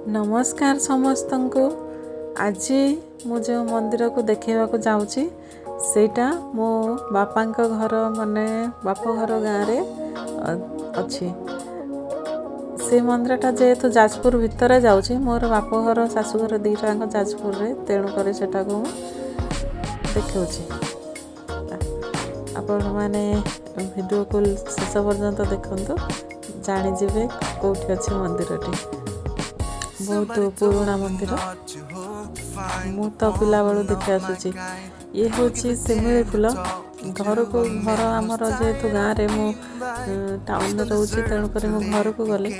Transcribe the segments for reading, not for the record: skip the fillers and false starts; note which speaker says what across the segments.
Speaker 1: ନମସ୍କାର ସମସ୍ତଙ୍କୁ। ଆଜି ମୁଁ ଯେଉଁ ମନ୍ଦିରକୁ ଦେଖେଇବାକୁ ଯାଉଛି, ସେଇଟା ମୋ ବାପାଙ୍କ ଘର, ମାନେ ବାପଘର ଗାଁରେ ଅଛି। ସେ ମନ୍ଦିରଟା ଯେହେତୁ ଯାଜପୁର ଭିତରେ ଯାଉଛି, ମୋର ବାପଘର ଶାଶୁଘର ଦୁଇଟା ଯାକ ଯାଜପୁରରେ, ତେଣୁକରି ସେଟାକୁ ମୁଁ ଦେଖାଉଛି। ଆପଣମାନେ ଭିଡ଼ିଓକୁ ଶେଷ ପର୍ଯ୍ୟନ୍ତ ଦେଖନ୍ତୁ, ଜାଣିଯିବେ କେଉଁଠି ଅଛି ମନ୍ଦିରଟି। ବହୁତ ପୁରୁଣା ମନ୍ଦିର, ମୁଁ ତ ପିଲାବେଳୁ ଦେଖି ଆସୁଛି। ଇଏ ହେଉଛି ଶିମିଳି ଫୁଲ। ଘରକୁ ଘର ଆମର ଯେହେତୁ ଗାଁରେ, ମୁଁ ଟାଉନରେ ରହୁଛି, ତେଣୁକରି ମୁଁ ଘରକୁ ଗଲେ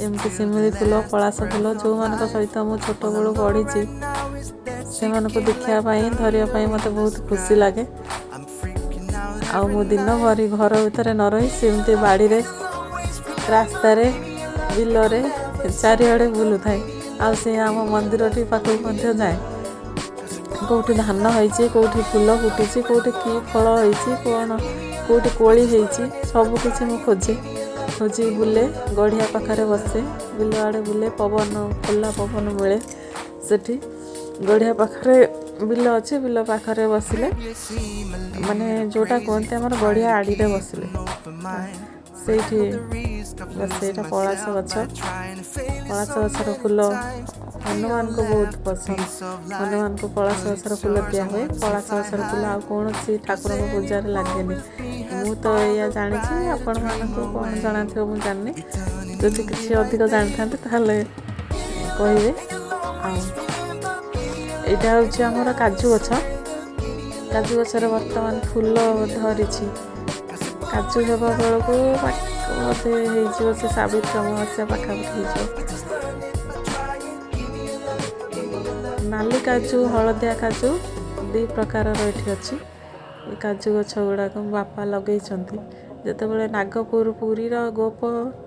Speaker 1: ଏମିତି ଶିମିଳି ଫୁଲ, ପଳାଶ ଫୁଲ, ଯେଉଁମାନଙ୍କ ସହିତ ମୁଁ ଛୋଟବେଳୁ ବଢ଼ିଛି, ସେମାନଙ୍କୁ ଦେଖିବା ପାଇଁ, ଧରିବା ପାଇଁ ମୋତେ ବହୁତ ଖୁସି ଲାଗେ। ଆଉ ମୁଁ ଦିନ ଭରି ଘର ଭିତରେ ନ ରହି ସେମିତି ବାଡ଼ିରେ, ରାସ୍ତାରେ, ବିଲରେ ଚାରିଆଡ଼େ ବୁଲୁଥାଏ। ଆଉ ସେ ଆମ ମନ୍ଦିରଟି ପାଖକୁ ମଧ୍ୟ ଯାଏ। କେଉଁଠି ଧାନ ହେଇଛି, କେଉଁଠି ଫୁଲ ଫୁଟିଛି, କେଉଁଠି କି ଫଳ ହେଇଛି, କ'ଣ କେଉଁଠି କୋଳି ହେଇଛି, ସବୁକିଛି ମୁଁ ଖୋଜେ, ଖୋଜି ବୁଲେ। ଗଢ଼ିଆ ପାଖରେ ବସେ, ବିଲ ଆଡ଼େ ବୁଲେ। ପବନ, ଖୋଲା ପବନ ମିଳେ ସେଠି। ଗଢ଼ିଆ ପାଖରେ ବିଲ ଅଛି। ବିଲ ପାଖରେ ବସିଲେ, ମାନେ ଯେଉଁଟା କୁହନ୍ତି ଆମର ଗଢ଼ିଆ ଆଡ଼ିରେ ବସିଲେ, ସେଇଠି ବସେ। ଏଇଟା ପଳାଶ ଗଛ। ପଳାଶ ଗଛର ଫୁଲ ହନୁମାନଙ୍କୁ ବହୁତ ପସନ୍ଦ। ହନୁମାନଙ୍କୁ ପଳାଶ ଗଛର ଫୁଲ ଦିଆ ହୁଏ। ପଳାଶ ଗଛର ଫୁଲ ଆଉ କୌଣସି ଠାକୁରଙ୍କ ପୂଜାରେ ଲାଗେନି। ମୁଁ ତ ଏଇଆ ଜାଣିଛି, ଆପଣମାନଙ୍କୁ କ'ଣ ଜଣାଥିବ ମୁଁ ଜାଣିନି। ଯଦି କିଛି ଅଧିକ ଜାଣିଥାନ୍ତି, ତାହେଲେ କହିବେ। ଆଉ ଏଇଟା ହେଉଛି ଆମର କାଜୁ ଗଛ। କାଜୁ ଗଛରେ ବର୍ତ୍ତମାନ ଫୁଲ ଧରିଛି। କାଜୁ ହେବା ବେଳକୁ ବୋଧେ ହେଇଯିବ ସେ ସାବିତ୍ରୀ ଅମାବାସ୍ୟା ପାଖାପାଖି ହେଇଯିବ। ନାଲି କାଜୁ, ହଳଦିଆ କାଜୁ ଦୁଇ ପ୍ରକାରର ଏଠି ଅଛି। ଏ କାଜୁ ଗଛ ଗୁଡ଼ାକ ବାପା ଲଗେଇଛନ୍ତି ଯେତେବେଳେ ନାଗପୁର, ପୁରୀର ଗୋପ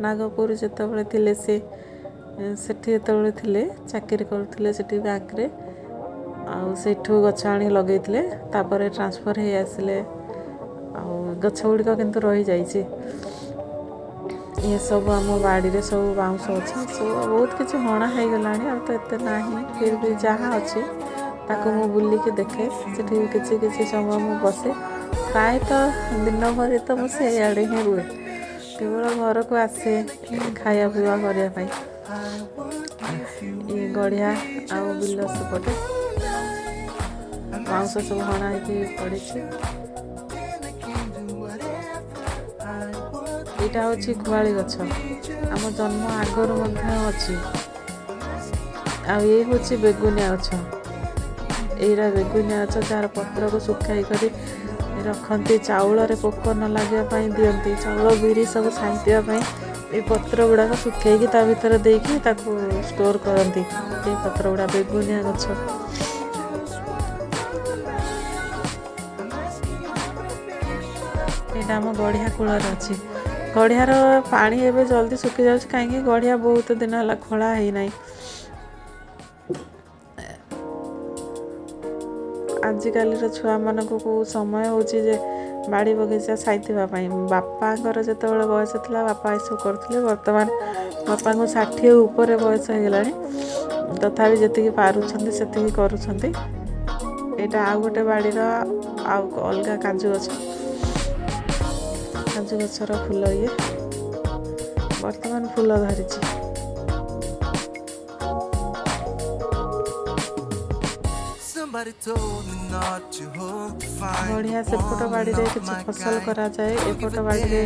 Speaker 1: ନାଗପୁର ଯେତେବେଳେ ଥିଲେ, ସେ ସେଠି ଯେତେବେଳେ ଥିଲେ, ଚାକିରି କରୁଥିଲେ ସେଠି ବ୍ୟାଙ୍କରେ, ଆଉ ସେଇଠୁ ଗଛ ଆଣି ଲଗେଇଥିଲେ। ତାପରେ ଟ୍ରାନ୍ସଫର୍ ହେଇ ଆସିଲେ, ଆଉ ଗଛ ଗୁଡ଼ିକ କିନ୍ତୁ ରହିଯାଇଛି। ଏସବୁ ଆମ ବାଡ଼ିରେ ସବୁ ବାଉଁଶ ଗଛ ସବୁ ବହୁତ କିଛି ହଣା ହେଇଗଲାଣି, ଆଉ ତ ଏତେ ନାହିଁ। ଫିର୍ ବି ଯାହା ଅଛି ତାକୁ ମୁଁ ବୁଲିକି ଦେଖେ। ସେଠି କିଛି କିଛି ସମୟ ମୁଁ ବସେ। ପ୍ରାୟତଃ ଦିନ ଭରି ତ ମୁଁ ସେଇଆଡ଼େ ହିଁ ରୁହେ, କେବଳ ଘରକୁ ଆସେ ଖାଇବା ପିଇବା କରିବା ପାଇଁ। ଇଏ ଗଢ଼ିଆ ଆଉ ବିଲ ସେପଟେ ବାଉଁଶ ସବୁ ହଣା ହେଇକି ପଡ଼ିଛି। ଏଇଟା ହେଉଛି ଖୁଆଳି ଗଛ, ଆମ ଜନ୍ମ ଆଗରୁ ମଧ୍ୟ ଅଛି। ଆଉ ଇଏ ହେଉଛି ବେଗୁନିଆ ଗଛ। ଏଇଟା ବେଗୁନିଆ ଗଛ, ଯାହାର ପତ୍ରକୁ ଶୁଖାଇ କରି ରଖନ୍ତି, ଚାଉଳରେ ପୋକ ନ ଲାଗିବା ପାଇଁ ଦିଅନ୍ତି। ଚାଉଳ, ବିରି ସବୁ ସାଇତିବା ପାଇଁ ଏଇ ପତ୍ର ଗୁଡ଼ାକ ଶୁଖେଇକି ତା ଭିତରେ ଦେଇକି ତାକୁ ଷ୍ଟୋର୍ କରନ୍ତି। ଏଇ ପତ୍ର ଗୁଡ଼ା ବେଗୁନିଆ ଗଛ। ଏଇଟା ଆମ ଗଢ଼ିଆ କୂଳରେ ଅଛି। ଗଢ଼ିଆର ପାଣି ଏବେ ଜଲ୍ଦି ଶୁଖି ଯାଉଛି, କାହିଁକି ଗଢ଼ିଆ ବହୁତ ଦିନ ହେଲା ଖୋଳା ହେଇନାହିଁ। ଆଜିକାଲିର ଛୁଆମାନଙ୍କୁ କେଉଁ ସମୟ ହେଉଛି ଯେ ବାଡ଼ି ବଗିଚା ସାଇତିବା ପାଇଁ? ବାପାଙ୍କର ଯେତେବେଳେ ବୟସ ଥିଲା, ବାପା ଏସବୁ କରୁଥିଲେ। ବର୍ତ୍ତମାନ ବାପାଙ୍କୁ 60 ଉପରେ ବୟସ ହେଇଗଲାଣି, ତଥାପି ଯେତିକି ପାରୁଛନ୍ତି ସେତିକି କରୁଛନ୍ତି। ଏଇଟା ଆଉ ଗୋଟେ ବାଡ଼ିର ଆଉ ଅଲଗା କାଜୁ ଗଛ। କାଜୁ ଗଛର ଫୁଲ ଇଏ ବର୍ତ୍ତମାନ ଫୁଲ ଧରିଛି। ବଢ଼ିଆ। ସେପଟ ବାଡ଼ିରେ କିଛି ଫସଲ କରାଯାଏ। ଏପଟ ବାଡ଼ିରେ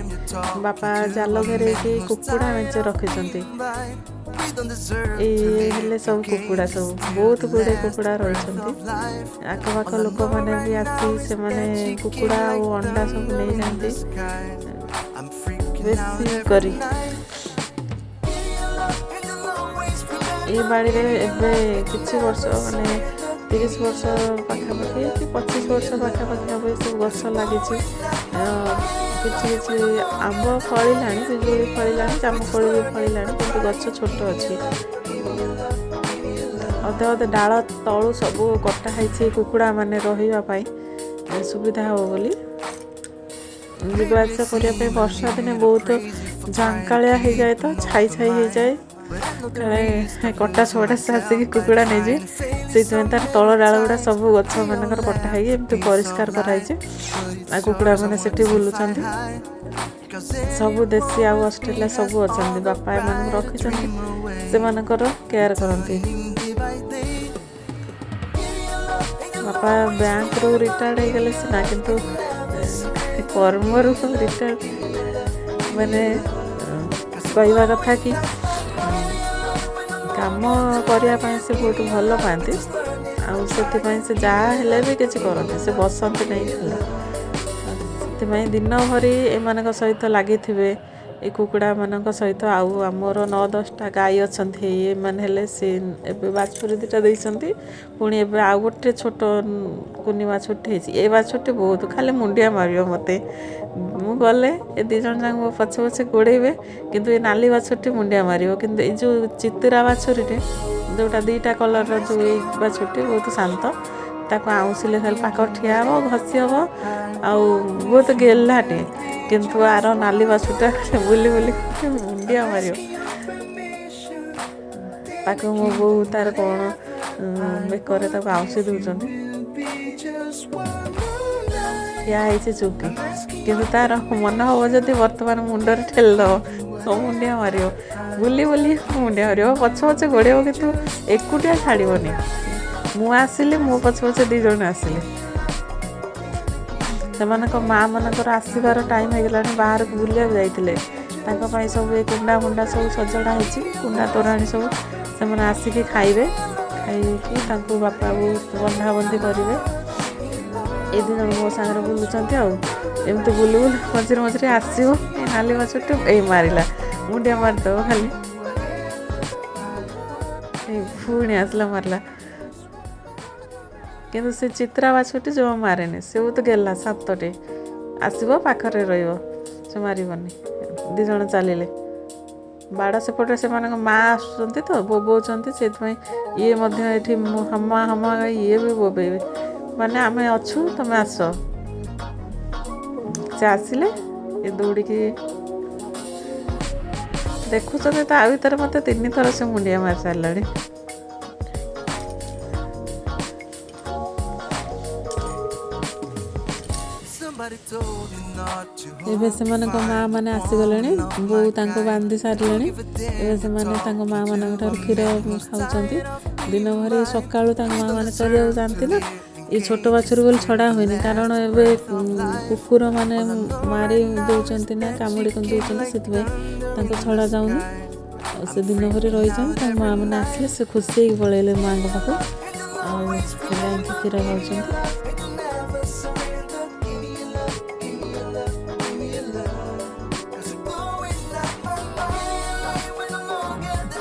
Speaker 1: ବାପା ଜାଲ ଘେରେଇକି କୁକୁଡ଼ା ମେଞ୍ଚେ ରଖିଛନ୍ତି। ଏଇ ହେଲେ ସବୁ କୁକୁଡ଼ା, ସବୁ ବହୁତ ଗୁଡ଼ିଏ କୁକୁଡ଼ା ରହିଛନ୍ତି। ଆଖପାଖ ଲୋକମାନେ ବି ଆସି ସେମାନେ କୁକୁଡ଼ା ଆଉ ଅଣ୍ଡା ସବୁ ନେଇଯାଆନ୍ତି ବେଶୀ କରି। ଏଇ ବାଡ଼ିରେ ଏବେ କିଛି ବର୍ଷ, ମାନେ 30 ବର୍ଷ ପାଖାପାଖି କି 25 ବର୍ଷ ପାଖାପାଖି ହେବ, ଏସବୁ ଗଛ ଲାଗିଛି। କିଛି କିଛି ଆମ୍ବ ଫଳିଲାଣି, ପିଜୁଳି ଫଳିଲାଣି, ଜାମୁକୋଳି ବି ଫଳିଲାଣି, କିନ୍ତୁ ଗଛ ଛୋଟ ଅଛି। ଅଧେ ଅଧେ ଡାଳ ତଳୁ ସବୁ କଟା ହେଇଛି, କୁକୁଡ଼ାମାନେ ରହିବା ପାଇଁ ସୁବିଧା ହେବ ବୋଲି, ଯିବା ଆସିବା କରିବା ପାଇଁ। ବର୍ଷା ଦିନେ ବହୁତ ଝାଙ୍କାଳିଆ ହେଇଯାଏ ତ, ଛାଇ ଛାଇ ହେଇଯାଏ। କାଳେ କଟା ଛଡ଼ା ସେ ଆସିକି କୁକୁଡ଼ା ନେଇଯିବେ, ସେଇଥିପାଇଁ ତାର ତଳ ଡାଳ ଗୁଡ଼ା ସବୁ ଗଛ ମାନଙ୍କର କଟା ହେଇକି ଏମିତି ପରିଷ୍କାର କରାହେଇଛି। ଆଉ କୁକୁଡ଼ାମାନେ ସେଠି ବୁଲୁଛନ୍ତି, ସବୁ ଦେଶୀ ଆଉ ଅଷ୍ଟ୍ରେଲିଆ ସବୁ ଅଛନ୍ତି। ବାପା ଏମାନଙ୍କୁ ରଖିଛନ୍ତି, ସେମାନଙ୍କର କେୟାର କରନ୍ତି। ବାପା ବ୍ୟାଙ୍କରୁ ରିଟାୟାର୍ଡ଼ ହେଇଗଲେ ସିନା, କିନ୍ତୁ କର୍ମରୁ ରିଟାୟାର୍ଡ଼ ମାନେ କହିବା କଥା କି କାମ କରିବା ପାଇଁ ସେ ବହୁତ ଭଲ ପାଆନ୍ତି, ଆଉ ସେଥିପାଇଁ ସେ ଯାହା ହେଲେ ବି କିଛି କରନ୍ତି, ସେ ବସନ୍ତି ନାହିଁ ଖାଲି। ସେଥିପାଇଁ ଦିନ ଭରି ଏମାନଙ୍କ ସହିତ ଲାଗିଥିବେ, ଏ କୁକୁଡ଼ାମାନଙ୍କ ସହିତ। ଆଉ ଆମର 9-10ଟା ଗାଈ ଅଛନ୍ତି। ଏମାନେ ହେଲେ ସେ ଏବେ ବାଛୁରୀ 2ଟା ଦେଇଛନ୍ତି, ପୁଣି ଏବେ ଆଉ ଗୋଟେ ଛୋଟ କୁନି ବାଛୁରୀଟେ ହେଇଛି। ଏ ବାଛୁରୀଟି ବହୁତ ଖାଲି ମୁଣ୍ଡିଆ ମାରିବ ମୋତେ, ମୁଁ ଗଲେ ଏ 2 ଜଣ ଯାକ ମୋ ପଛେ ପଛେ ଗୋଡ଼େଇବେ, କିନ୍ତୁ ଏ ନାଲି ବାଛୁରୀଟି ମୁଣ୍ଡିଆ ମାରିବ। କିନ୍ତୁ ଏଇ ଯେଉଁ ଚିତିରା ବାଛୁରୀଟି, ଯେଉଁଟା 2ଟା କଲର୍ର, ଯେଉଁ ଏଇ ବାଛୁରୀଟି ବହୁତ ଶାନ୍ତ। ତାକୁ ଆଉଁସିଲେ ଖାଲି ପାଖରେ ଠିଆ ହେବ, ଘଷି ହେବ, ଆଉ ବହୁତ ଗେହ୍ଲାଟେ। କିନ୍ତୁ ଆର ନାଲି ବାଛୁରୀଟା ବୁଲି ବୁଲି ମୁଣ୍ଡିଆ ମାରିବ। ତାକୁ ମୋ ବୋଉ ତାର କ'ଣ ବେକରେ ତାକୁ ଆଉଁସି ଦେଉଛନ୍ତି। ଠିଆ ହେଇଛି ଚୁପି, କିନ୍ତୁ ତାର ମନ ହବ ଯଦି ବର୍ତ୍ତମାନ ମୁଣ୍ଡରେ ଠେଲିଦେବ, ମୁଣ୍ଡିଆ ମାରିବ, ବୁଲି ବୁଲି ମୁଣ୍ଡିଆ ମାରିବ, ପଛେ ପଛେ ଗୋଡ଼େଇବ, କିନ୍ତୁ ଏକୁଟିଆ ଛାଡ଼ିବନି। ମୁଁ ଆସିଲି, ମୋ ପଛେ ପଛେ 2 ଜଣ ଆସିଲେ। ସେମାନଙ୍କ ମା ମାନଙ୍କର ଆସିବାର ଟାଇମ୍ ହେଇଗଲାଣି, ବାହାରକୁ ବୁଲିବାକୁ ଯାଇଥିଲେ। ତାଙ୍କ ପାଇଁ ସବୁ ଏ କୁଣ୍ଡା ମୁଣ୍ଡା ସବୁ ସଜଡ଼ା ହେଇଛି, କୁଣ୍ଡା ତୋରାଣୀ ସବୁ। ସେମାନେ ଆସିକି ଖାଇବେ, ଖାଇକି ତାଙ୍କୁ ବାପା ବୋଉ ବନ୍ଧାବନ୍ଧି କରିବେ। ଏ 2 ଜଣ ମୋ ସାଙ୍ଗରେ ବୁଲୁଛନ୍ତି, ଆଉ ଏମିତି ବୁଲୁ ବୁଲୁ ମଝିରେ ମଝିରେ ଆସିବ ଏ ନାଲି ବାଛୁରୀଟି, ଏଇ ମାରିଲା, ମୁଣ୍ଡିଆ ମାରିଦେବ ଖାଲି। ଏଇ ପୁଣି ଆସିଲା, ମାରିଲା। କିନ୍ତୁ ସେ ଚିତ୍ରା ବାଛୁରୀଟି ଜମା ମାରେନି, ସେ ବହୁତ ଗେହ୍ଲା, ଶାନ୍ତଟେ, ଆସିବ ପାଖରେ ରହିବ, ସେ ମାରିବନି। 2 ଜଣ ଚାଲିଲେ ବାଡ଼ ସେପଟେ, ସେମାନଙ୍କ ମା ଆସୁଛନ୍ତି ତ ବୋବଉଛନ୍ତି, ସେଇଥିପାଇଁ ଇଏ ମଧ୍ୟ ଏଠି ହମା ହମା ଇଏ ବି ବୋବେଇବେ, ମାନେ ଆମେ ଅଛୁ, ତମେ ଆସ। ସେ ଆସିଲେ ଏ ଦୌଡ଼ିକି ଦେଖୁଛନ୍ତି। ତା ଭିତରେ ମୋତେ 3 ଥର ସେ ମୁଣ୍ଡିଆ ମାରି ସାରିଲାଣି। ଏବେ ସେମାନଙ୍କ ମା ମାନେ ଆସିଗଲେଣି, ବୋଉ ତାଙ୍କୁ ବାନ୍ଧି ସାରିଲେଣି। ଏବେ ସେମାନେ ତାଙ୍କ ମା ମାନଙ୍କ ଠାରୁ କ୍ଷୀର ଖାଉଛନ୍ତି ଦିନ ଭରି। ସକାଳୁ ତାଙ୍କ ମା ମାନେ ଚରିବାକୁ ଯାଆନ୍ତି ନା, ଏ ଛୋଟ ବାଛୁରୀ ବୋଲି ଛଡ଼ା ହୁଏନି, କାରଣ ଏବେ କୁକୁରମାନେ ମାରି ଦେଉଛନ୍ତି ନା, କାମୁଡ଼ି ଦେଉଛନ୍ତି, ସେଥିପାଇଁ ତାଙ୍କୁ ଛଡ଼ା ଯାଉନି। ଆଉ ସେ ଦିନ ଭରି ରହିଛନ୍ତି। ତାଙ୍କ ମା ମାନେ ଆସିଲେ ସେ ଖୁସି ହେଇକି ପଳେଇଲେ ମାଆଙ୍କ ପାଖକୁ, ଆଉ ଯାଇକି କ୍ଷୀର ଖାଉଛନ୍ତି।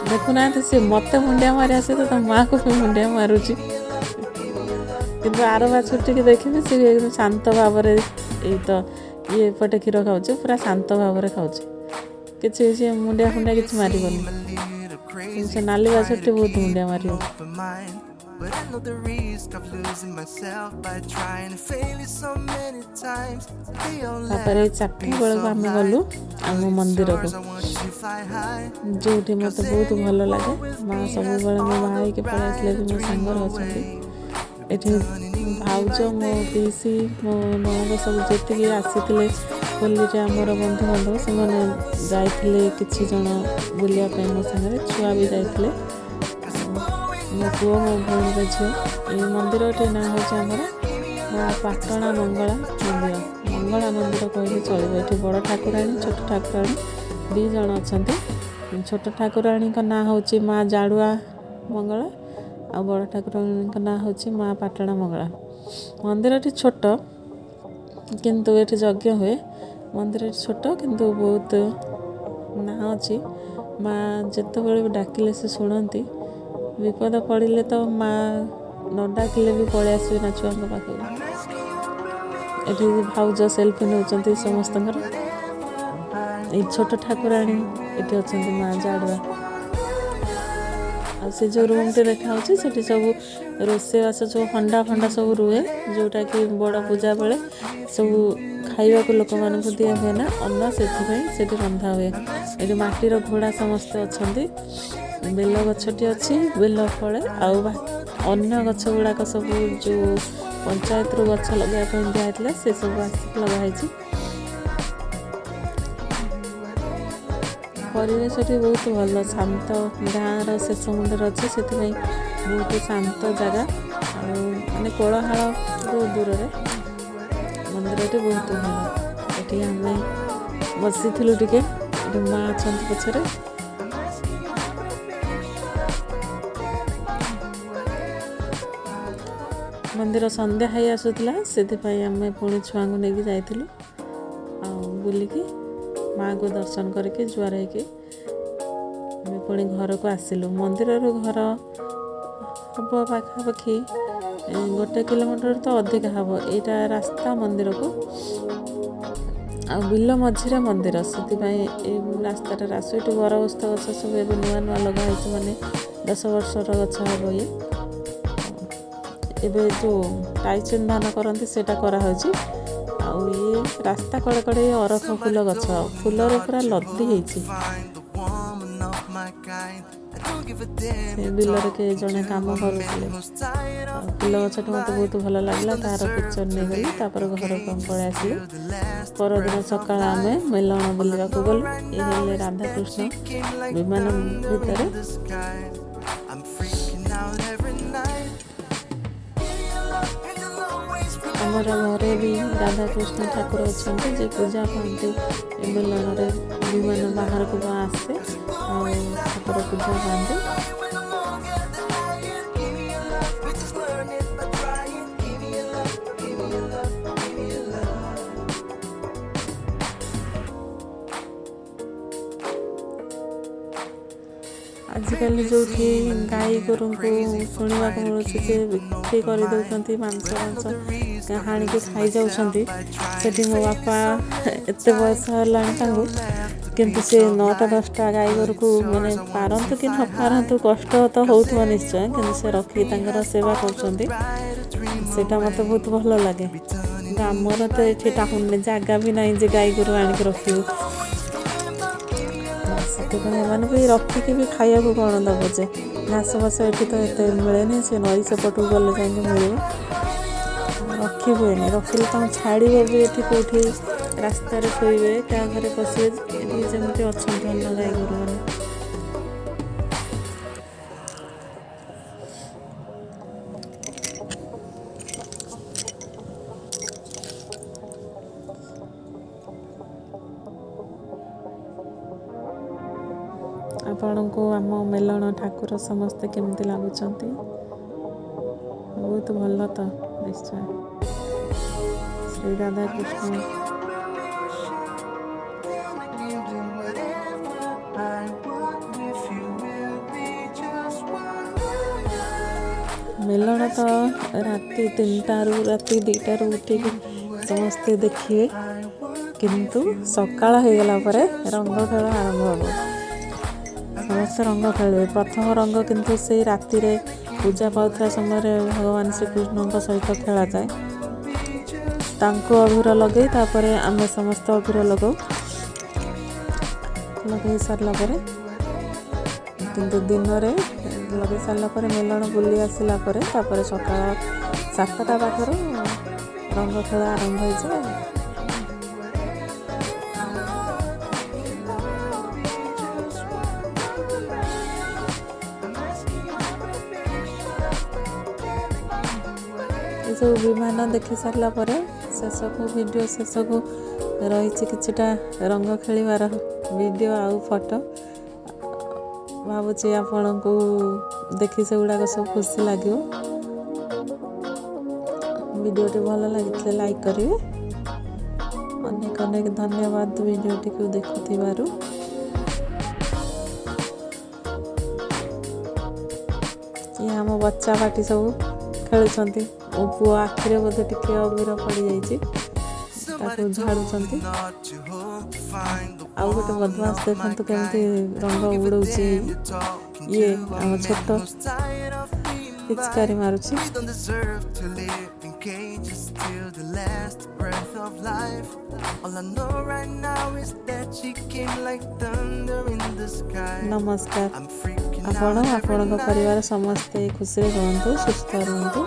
Speaker 1: ଦେଖୁନାହାନ୍ତି, ସେ ମୋତେ ମୁଣ୍ଡିଆ ମାରି ଆସେ ତ ତା ମାଆକୁ ବି ମୁଣ୍ଡିଆ ମାରୁଛି। କିନ୍ତୁ ଆର ବାଛୁରୀଟିକି ଦେଖିବେ, ସେ ଏକଦମ ଶାନ୍ତ ଭାବରେ, ଏଇ ତ ଇଏ ଏପଟେ କ୍ଷୀର ଖାଉଛି, ପୁରା ଶାନ୍ତ ଭାବରେ ଖାଉଛି, କିଛି ସେ ମୁଣ୍ଡିଆ ଫୁଣ୍ଡିଆ କିଛି ମାରିବନି। କିନ୍ତୁ ସେ ନାଲି ବାଛୁରୀଟି ବହୁତ ମୁଣ୍ଡିଆ ମାରିବ। ତାପରେ 4ଟା ବେଳକୁ ଆମେ ଗଲୁ ଆମ ମନ୍ଦିରକୁ, ଯେଉଁଠି ମୋତେ ବହୁତ ଭଲ ଲାଗେ। ମା ସବୁବେଳେ ମୋ ବାହା ହେଇକି ପଳେଇ ଆସିଲେ ବି ମୋ ସାଙ୍ଗରେ ଅଛନ୍ତି। ଏଠି ଭାଉଜ, ମୋ ପିଇସି, ମୋ ନଣନ୍ଦ ସବୁ ଯେତିକି ଆସିଥିଲେ ହୋଲିରେ ଆମର ବନ୍ଧୁବାନ୍ଧବ, ସେମାନେ ଯାଇଥିଲେ କିଛି ଜଣ ବୁଲିବା ପାଇଁ ମୋ ସାଙ୍ଗରେ, ଛୁଆ ବି ଯାଇଥିଲେ, ମୋ ପୁଅ, ମୋ ଭଉଣୀର ଝିଅ। ଏଇ ମନ୍ଦିରଟି ନାଁ ହେଉଛି ଆମର ମା ପାଟଣା ମଙ୍ଗଳା ମନ୍ଦିର। ମଙ୍ଗଳା ମନ୍ଦିର କହିଲେ ଚଳିବ। ଏଠି ବଡ଼ ଠାକୁରାଣୀ, ଛୋଟ ଠାକୁରାଣୀ 2 ଜଣ ଅଛନ୍ତି। ଛୋଟ ଠାକୁରାଣୀଙ୍କ ନାଁ ହେଉଛି ମା ଜାଡ଼ୁଆ ମଙ୍ଗଳା, ଆଉ ବଡ଼ ଠାକୁରାଣୀଙ୍କ ନାଁ ହେଉଛି ମା ପାଟଣା ମଙ୍ଗଳା। ମନ୍ଦିରଟି ଛୋଟ, କିନ୍ତୁ ଏଠି ଯଜ୍ଞ ହୁଏ। ମନ୍ଦିରଟି ଛୋଟ କିନ୍ତୁ ବହୁତ ନାଁ ଅଛି। ମା ଯେତେବେଳେ ବି ଡାକିଲେ ସେ ଶୁଣନ୍ତି। ବିପଦ ପଡ଼ିଲେ ତ ମା ନ ଡାକିଲେ ବି ପଳେଇ ଆସିବେ ନା ଛୁଆଙ୍କ ପାଖକୁ। ଏଠି ଭାଉଜ ସେଲ୍ଫି ନେଉଛନ୍ତି ସମସ୍ତଙ୍କର। ଏଇ ଛୋଟ ଠାକୁରାଣୀ ଏଠି ଅଛନ୍ତି ମା ଜାଡ଼ୁଆ। ଆଉ ସେ ଯେଉଁ ରୁମ୍ଟି ଦେଖାହେଉଛି, ସେଠି ସବୁ ରୋଷେଇବାସ, ଯେଉଁ ହଣ୍ଡା ଫଣ୍ଡା ସବୁ ରୁହେ, ଯେଉଁଟାକି ବଡ଼ ପୂଜା ବେଳେ ସବୁ ଖାଇବାକୁ ଲୋକମାନଙ୍କୁ ଦିଆ ହୁଏ ନା ଅନ୍ନ, ସେଥିପାଇଁ ସେଠି ରନ୍ଧା ହୁଏ। ଏଠି ମାଟିର ଘୋଡ଼ା ସମସ୍ତେ ଅଛନ୍ତି। ବେଲ ଗଛଟି ଅଛି, ବେଲ ଫଳେ। ଆଉ ଅନ୍ୟ ଗଛ ଗୁଡ଼ାକ ସବୁ ଯେଉଁ ପଞ୍ଚାୟତରୁ ଗଛ ଲଗାଇବା ପାଇଁ ଦିଆହେଇଥିଲା, ସେ ସବୁ ଆସିକି ଲଗା ହେଇଛି। ପରିବେଶଟି ବହୁତ ଭଲ, ଶାନ୍ତ। ଗାଁର ଶେଷ ମୁଣ୍ଡରେ ଅଛି, ସେଥିପାଇଁ ବହୁତ ଶାନ୍ତ ଜାଗା ଆଉ ମାନେ କୋଳାହଳରୁ ଦୂରରେ। ମନ୍ଦିରଟି ବହୁତ ଭଲ। ଏଠି ଆମେ ବସିଥିଲୁ ଟିକେ। ଏଠି ମା ଅଛନ୍ତି ପଛରେ। ମନ୍ଦିର ସନ୍ଧ୍ୟା ହେଇ ଆସୁଥିଲା, ସେଥିପାଇଁ ଆମେ ପୁଣି ଛୁଆଙ୍କୁ ନେଇକି ଯାଇଥିଲୁ। ଆଉ ବୁଲିକି ମାଆଙ୍କୁ ଦର୍ଶନ କରିକି ଜୁହାର ହେଇକି ଆମେ ପୁଣି ଘରକୁ ଆସିଲୁ। ମନ୍ଦିରରୁ ଘର ହବ ପାଖାପାଖି 1 କିଲୋମିଟର ତ ଅଧିକା ହବ। ଏଇଟା ରାସ୍ତା ମନ୍ଦିରକୁ ଆଉ ବିଲ ମଝିରେ ମନ୍ଦିର, ସେଥିପାଇଁ ଏଇ ରାସ୍ତାଟାରେ ଆସୁ। ଏଠି ବରଗଛ ଗଛ ସବୁ ଏବେ ନୂଆ ନୂଆ ଲଗା ହେଇଛି, ମାନେ 10 ବର୍ଷର ଗଛ ହବ ଇଏ। ଏବେ ଯେଉଁ ଟାଇଚେନ୍ ଧାନ କରନ୍ତି, ସେଇଟା କରାହେଉଛି। ଆଉ ଇଏ ରାସ୍ତା କଡ଼େ କଡ଼େ ଅରଖ ଫୁଲ ଗଛ, ଫୁଲରେ ପୁରା ଲଦି ହେଇଛି। ସେ ବିଲରେ କିଏ ଜଣେ କାମ କରୁଥିଲେ। ଆଉ ଫୁଲ ଗଛଟି ମୋତେ ବହୁତ ଭଲ ଲାଗିଲା, ତାର ପିକ୍ଚର ନେଇଗଲି। ତାପରେ ଘରକୁ ଆମେ ପଳେଇ ଆସିଲୁ। ପରଦିନ ସକାଳ ଆମେ ମେଲଣ ବୁଲିବାକୁ ଗଲୁ। ଇଏ ହେଲେ ରାଧାକୃଷ୍ଣ ବିମାନ ଭିତରେ।
Speaker 2: I'm freaking out every night.
Speaker 1: ଆମର ଘରେ ବି ରାଧାକୃଷ୍ଣ ଠାକୁର ଅଛନ୍ତି, ଯେ ପୂଜା ପାଆନ୍ତି। ଏ ମେଲଣରେ ବିମାନ ବାହାରକୁ ଆସେ ଆଉ ଠାକୁର ପୂଜା ପାଆନ୍ତି।
Speaker 2: We're no longer denying. Give me your love, we just learn it by trying. Give me your love, give me your love, give me your love.
Speaker 1: ଆଜିକାଲି ଯେଉଁଠି ଗାଈ ଗୋରୁଙ୍କୁ ଶୁଣିବାକୁ ମିଳୁଛି ଯେ ବିକ୍ରି କରିଦେଉଛନ୍ତି, ମାଂସ ମାଂସ ହାଣିକି ଖାଇଯାଉଛନ୍ତି, ସେଠି ମୋ ବାପା, ଏତେ ବୟସ ହେଲାଣି ତାଙ୍କୁ, କିନ୍ତୁ ସେ ନଅଟା ଦଶଟା ଗାଈ ଗୋରୁକୁ ମାନେ ପାରନ୍ତୁ କି ନ ପାରନ୍ତୁ, କଷ୍ଟ ତ ହେଉଥିବ ନିଶ୍ଚୟ, କିନ୍ତୁ ସେ ରଖିକି ତାଙ୍କର ସେବା କରୁଛନ୍ତି। ସେଇଟା ମୋତେ ବହୁତ ଭଲ ଲାଗେ। କିନ୍ତୁ ଆମର ତ ଏଠି ଟାଉନରେ ଜାଗା ବି ନାହିଁ ଯେ ଗାଈ ଗୋରୁ ଆଣିକି ରଖିବୁ। ସେଥିପାଇଁ ଏମାନେ ବି ରଖିକି ବି ଖାଇବାକୁ କ'ଣ ଦେବ ଯେ? ଘାସ ଫାସ ଏଠି ତ ଏତେ ମିଳେନି, ସେ ନଈ ସେପଟକୁ ଗଲେ ଯାଇକି ମିଳିବ। ରଖି ହୁଏନି। ରଖିଲେ ତାଙ୍କୁ ଛାଡ଼ିବ ବି ଏଠି କେଉଁଠି? ରାସ୍ତାରେ ଶୋଇବେ, କାହା ଘରେ ପଶିବେ, ଏଠି ଯେମିତି ଅଛନ୍ତି ଅନ୍ୟ ଗାଈ ଗୋରୁମାନେ। ଆପଣଙ୍କୁ ଆମ ମେଲଣ ଠାକୁର ସମସ୍ତେ କେମିତି ଲାଗୁଛନ୍ତି? ବହୁତ ଭଲ ତ ନିଶ୍ଚୟ। Shri Radhakrishna.
Speaker 2: Then I can do whatever I want with you. We'll be just one.
Speaker 1: ମେଲଣ ତ ରାତି 3ଟାରୁ, ରାତି 2ଟାରୁ ଉଠିକି ସମସ୍ତେ ଦେଖିବେ, କିନ୍ତୁ ସକାଳ ହେଇଗଲା ପରେ ରଙ୍ଗ ଖେଳ ଆରମ୍ଭ ହେବ। ସମସ୍ତେ ରଙ୍ଗ ଖେଳିବେ। ପ୍ରଥମ ରଙ୍ଗ କିନ୍ତୁ ସେଇ ରାତିରେ ପୂଜା ପାଉଥିବା ସମୟରେ ଭଗବାନ ଶ୍ରୀକୃଷ୍ଣଙ୍କ ସହିତ ଖେଳାଯାଏ। ତାଙ୍କୁ ଅଭିର ଲଗେଇ ତାପରେ ଆମେ ସମସ୍ତେ ଅଭିର ଲଗାଉ। ଲଗେଇ ସାରିଲା ପରେ, କିନ୍ତୁ ଦିନରେ ଲଗେଇ ସାରିଲା ପରେ, ମେଲଣ ବୁଲି ଆସିଲା ପରେ, ତାପରେ ସକାଳ 7ଟା ପାଖରୁ ରଙ୍ଗ ଖେଳ ଆରମ୍ଭ ହେଇଯାଏ। ଏସବୁ ବିମାନ ଦେଖି ସାରିଲା ପରେ ଶେଷକୁ, ଭିଡ଼ିଓ ଶେଷକୁ ରହିଛି କିଛିଟା ରଙ୍ଗ ଖେଳିବାର ଭିଡ଼ିଓ ଆଉ ଫଟୋ। ଭାବୁଛି ଆପଣଙ୍କୁ ଦେଖି ସେଗୁଡ଼ାକ ସବୁ ଖୁସି ଲାଗିବ। ଭିଡ଼ିଓଟି ଭଲ ଲାଗିଥିଲେ ଲାଇକ୍ କରିବେ। ଅନେକ ଅନେକ ଧନ୍ୟବାଦ ଭିଡ଼ିଓଟିକୁ ଦେଖୁଥିବାରୁ। ଇଏ ଆମ ବଚ୍ଚା ପାଟି ସବୁ ଖେଳୁଛନ୍ତି। ମୋ ପୁଅ ଆଖିରେ ବୋଧେ ଟିକେ ଅବିର ପଡ଼ିଯାଇଛି, ତାକୁ ଝାଡ଼ୁଛନ୍ତି। ଆଉ ଗୋଟେ ବଦମାସ ଦେଖନ୍ତୁ କେମିତି ରଙ୍ଗ ଉଡ଼ଉଛି। ଇଏ ଆମ ଛୋଟ ପିଚକାରୀ ମାରୁଛି।
Speaker 2: We don't deserve to live in cages till the last breath of life. All I know right now is that she came like thunder in the sky.
Speaker 1: ନମସ୍କାର।
Speaker 2: I'm freaking
Speaker 1: ଆପଣ, ଆପଣଙ୍କ ପରିବାର ସମସ୍ତେ ଖୁସିରେ ରୁହନ୍ତୁ, ସୁସ୍ଥ ରୁହନ୍ତୁ।